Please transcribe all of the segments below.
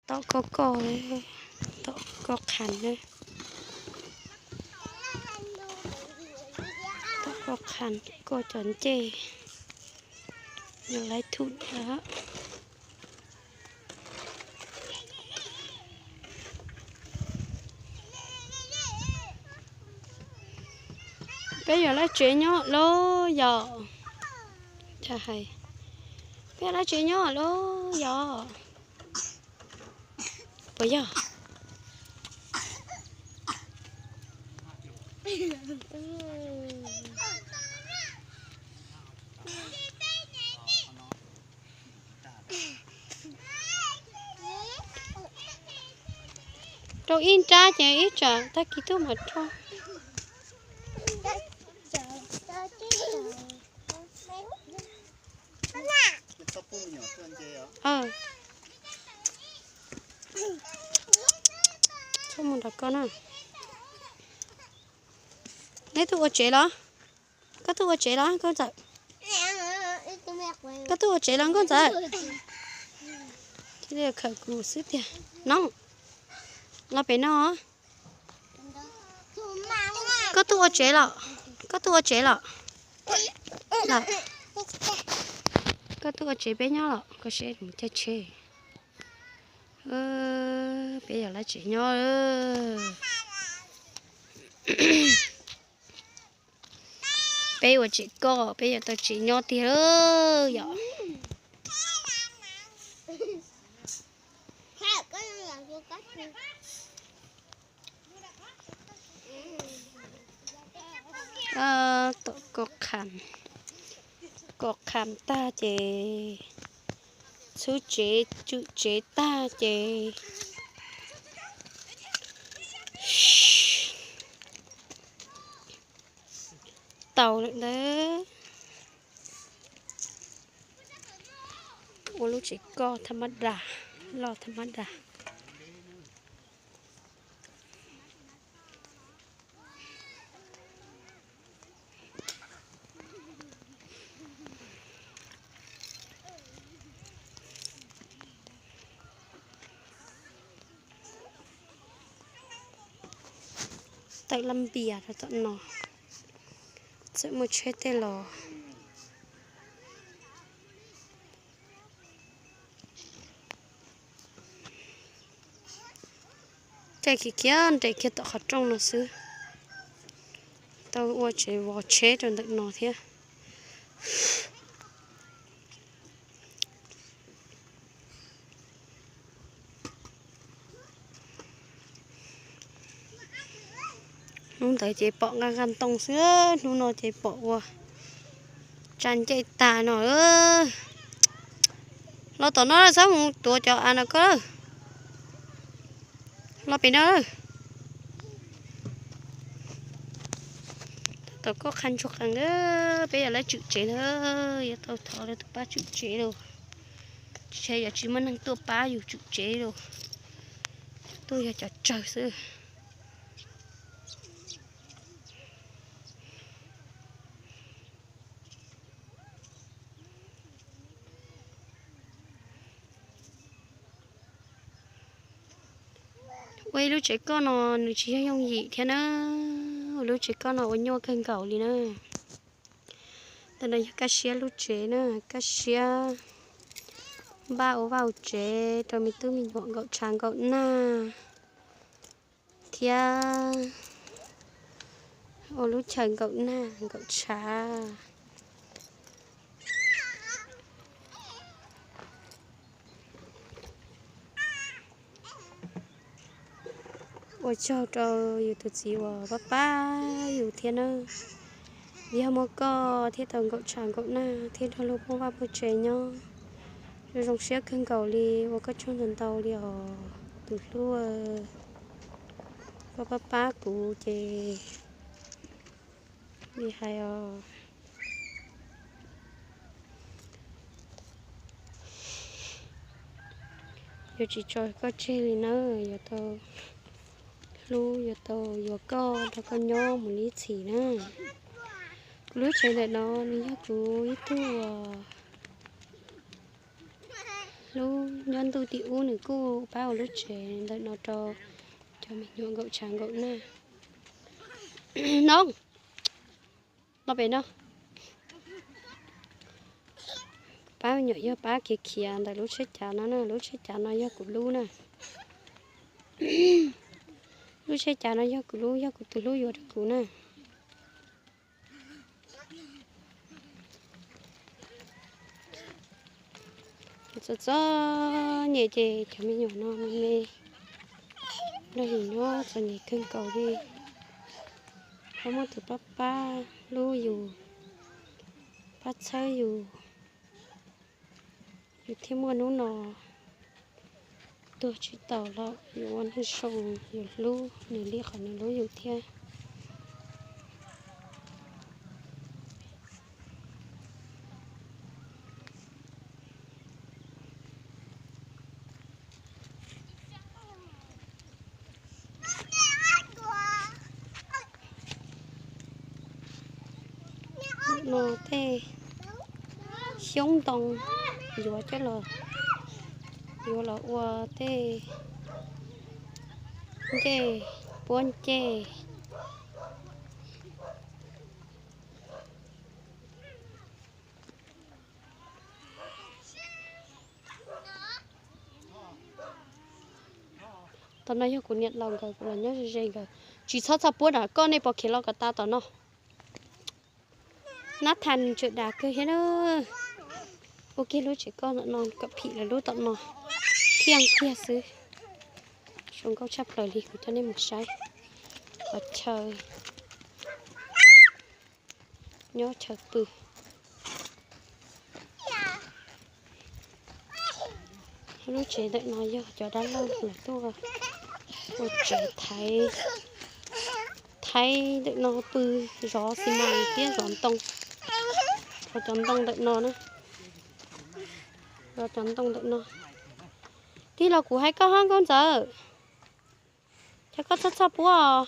Tom koj koj, tom koj qhan na. Tom koj qhan koj cov ncej, yog lawv thum ntawd. Peb yog lawv tsev nyob lauj yom? Peb yog lawv tsev nyob lauj yom? Puas yog? Rau ib nrab ces ib tsam tag kis tuaj mam rau. Txhob mus nrog koj na. Neb tuaj ua tsev los? Koj tuaj ua tsev los nkauj ntxawm? Koj tuaj ua tsev los nkauj ntxawm? Thiaj li khawm kuv xwb tiag. No, los pem no. Koj tuaj ua tsev los? Koj tuaj ua tsev los? Koj tuaj ua tsev peb nyob los? Koj seb mus caij tsheb. Peb yog lawv tsev nyob. Peb ua tsev koj, peb yuav tau tsev nyob tiag yom. Tom koj qham, koj qham tag ces txhub tsev tswm tsev tag ces tau lawm ntawd. Ua lub tsev koj thab mab das, loj thab mab das. Tawm laj npias rau tom no, txawm muaj tsheb tej los. Caij khiav khiav nres kiag tom qhov rooj no xwb, tau ua tsev vov tsheb rau ntawm no thiab. Hnub ntawd ces pom nqaj nqaj ntoo xwb, hnub no ces pom ua tsa ncej tag no. Los tom no txhob mus tuav cov av no koj. Los pem no. Tom koj qha ntsuag qees, peb yog lawv tswm tsev na, yuav tau thov lawv tus pab tswm tsev lauj. Tsis yog tsis muaj neeg tuaj pab yus tswm tsev lauj, tuaj yog cov tsawg xwb. Ua ib lub tsev koj no nws tsis yog yooj yim thiab na. Ua lub tsev koj no ua nyuaj kawg nkaus li na. Ntawm no yog kaj siab lub tsev na, kaj siab npaj ua vaj ua tsev rau me tub me nyuam nkaum tshav nkaum nag thiab ua lub chaw nkaum nag nkaum tshav. Ua tsaug rau yus tus txiv uas pab pab yus thiab na. Vim yog muaj koj thiaj tau nkaum tshav nkaum nag thiab nrog luag muaj vaj muaj tsev nyob. Zoo zoo siab kawg nkaus li, ua koj tsaug ntau ntau li os tus hlub. Koj pab pab kuv ces li hais os, yuav tsis tso koj tseg li na, yuav tau hlub, yuav tau yuav koj, nrog koj nyob mus ib txhis na. Kuv lub tsev ntawm no nws yog kuv ib tug Lub nyob ntuj tim ub nws kuj pab ua lub tsev ntawm no rau cov me nyuam nkaum tshav nkaum nag no. Los pem no, pab me nyuam yog pab khiav khiav ntawm lub tsheb cav no na, lub tsheb cav no yog kuv lub na. Lub tsheb cav no yog kuv lub, yog kuv tus hlub yuav rau kuv na. Txom txom nyem ces cov me nyuam no me me, los yus nyob txom nyem kawg nkaus li. Ho muaj tus pab pab hlub yus, pab txhawb yus, yus thiaj muaj hnub no. Tuag tsis taus los yus ua neeg zoo, yus hlub nws li qhov nws hlub yus thiab. No tej xyoob ntoo yuav coj los, yuav los ua tej ncej puab ncej. Tom no yog kuv niam laus nkawd, kuv los nyob ze ze nkawd. Tsis txhob txhaj puab na, koj nej pom khiav los kom tas tom no. Nab Thas tseem dav kawg thiab na. Ua kiag lub tsev koj tom no kom phim lawv lub tom no thiaj tiag xwb. Zoo nkauj tshaj plaws li, kuv coj nej mus saib qhov chaw, nyob chaw pw. Lub tsev ntawm no yog cov dab laug lawv tuaj ua tsev thaiv, thaiv ntawm no pw zov xi mas thiab zov ntoo. Zov cov ntoo ntawm no na, zov cov ntoo ntawm no. Tij laug, kuv hais koj hab Nkauj Ntxawm, cas koj txhob txhob puab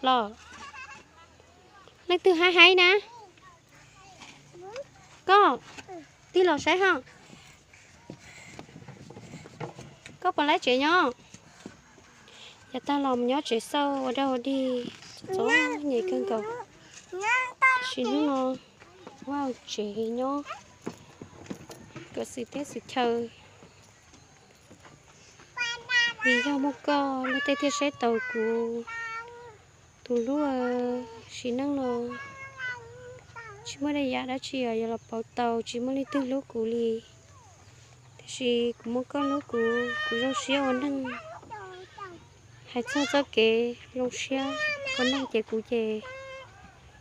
los? Leej twg hais hais na? Koj, tij laug saib ho. Koj puas laib tsev nyob? Yav tag los mus nyob tsev xauj ua dab ua dig, txom nyem kawg nkaus. Tab sis hnub no ua tsev nyob kom xwm teb xwm chaw. Vim yog muaj koj, luag tej thiaj saib taus kuv. Tus hlub, sim neej no tsis muaj tej yam dab tsi yuav los pauv tau, tsis muaj leej twg hlub kuv li. Tiam sis kuv muaj koj hlub kuv, kuv zoo siab ua neeg. Hais txog txoj kev zoo siab ua neeg ces kuv ces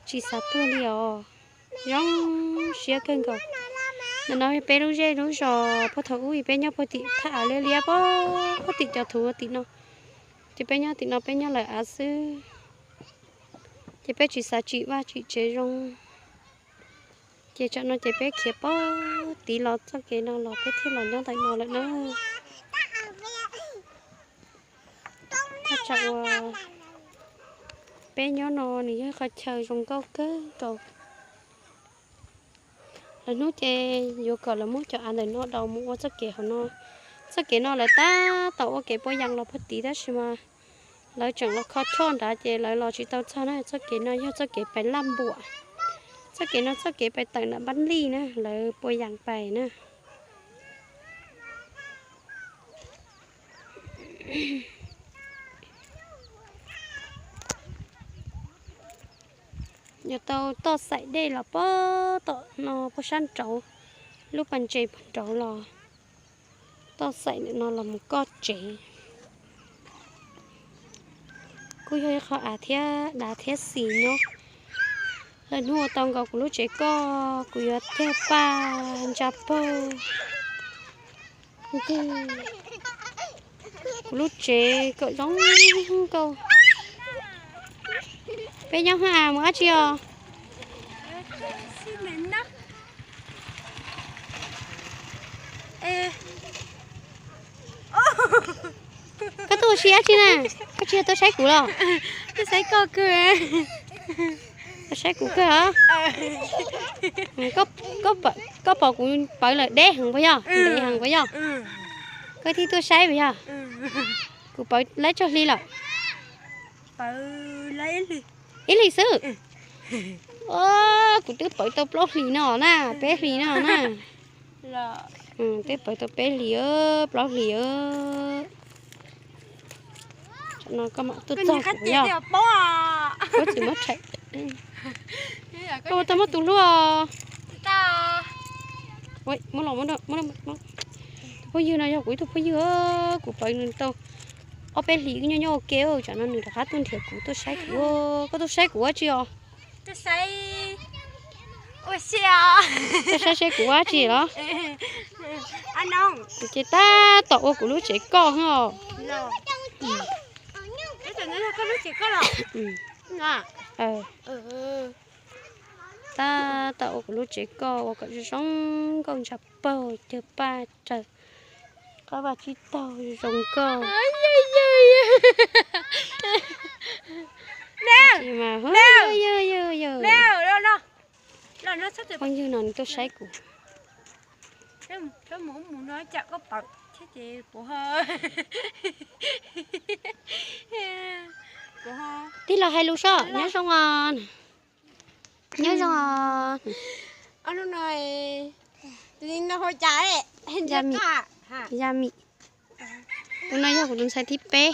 tsis xav tuag li os. Zoo siab kawg nkaus. Ntawm no peb lub zej lub zos puag thaum ub peb nyob puag tim thaj av liab liab puag tim cov thuv tim no, ces peb nyob tim no peb nyob lawm av xwb. Ces peb tsis xav tsim vaj tsim tsev zoo, ces tsam no ces peb khiav puag tid los txoj kev no los peb thiaj los nyob ntawm no lawm na. Thaj tsam uas peb nyob no nws yog qhov chaw zoo nkauj kawg nkaus. Lawv hnub ces yuav kom lawv muab cov av ntawm no daus mus ua txoj kev hauv no. Txoj kev no lawv tab tom ua kev puas yas los puag tid tab sis mas lawv tseem los kho choj nrad ces lawv los tsis tau txog na. Txoj kev no yog txoj kev pais Laj Npuam. Txoj kev no txoj kev pais tawm nram Npab Lij na, lawv puas yas pais na. Yuav tau toj xaim dej los puag tom no puag sab nraud, lub pas ntses puag nraud los toj xaim ntawm no los mus koj tsev. Kuj yog ib qho av thiab dav thiab xis nyob. Lawv hnub ua tau nkaus kuv lub tsev koj, kuv yuav cog paj ntsa paug nteg kuv lub tsev kom zoo nkauj. Peb nyob haj mus dab tsi os? Koj tuaj ua si dab tsi na? Koj tsis yog tuaj saib kuv los? Tuaj saib koj kawg. Saib kuv kawg os. Koj pom kuv pawv lawm deb heev puas yog? Deb heev puas yog? Koj thiaj tuaj saib puas yog? Kuv pawv laib tso hli lawm? Ib hlis xwb. Kuv twb pawv tau plaub hlis no na, peb hlis no na. Twb pawv tau peb hlis, plaub hlis. Tam no koj mam tuaj txog kuv yog? Koj tsis muab thaij. Koj ua tau muab tus hlub. Tus phooj ywg no yog kuv ib tug phooj ywg, kuv pawv nws tau ob peb hlis nyob nyob ua ke, tsam no nws rov qab tuaj nrhiav kuv tuaj saib kuv. Koj tuaj saib kuv ua tsi os? Tuaj saib seb kuv ua tsi los? Ces tab tom ua kuv lub tsev koj os. Tab tom ua kuv lub tsev koj ua kom zoo zoo nkauj, ntsha pawg cawg paj raws, qab vaj tsib taug zoo zoo nkauj. Phooj ywg no nws tuaj saib kuv. Tij laug hais lus soj, nyob zoo os. Nyob zoo os. Yamim, tus no yog kuv tus ntxhais thib peb.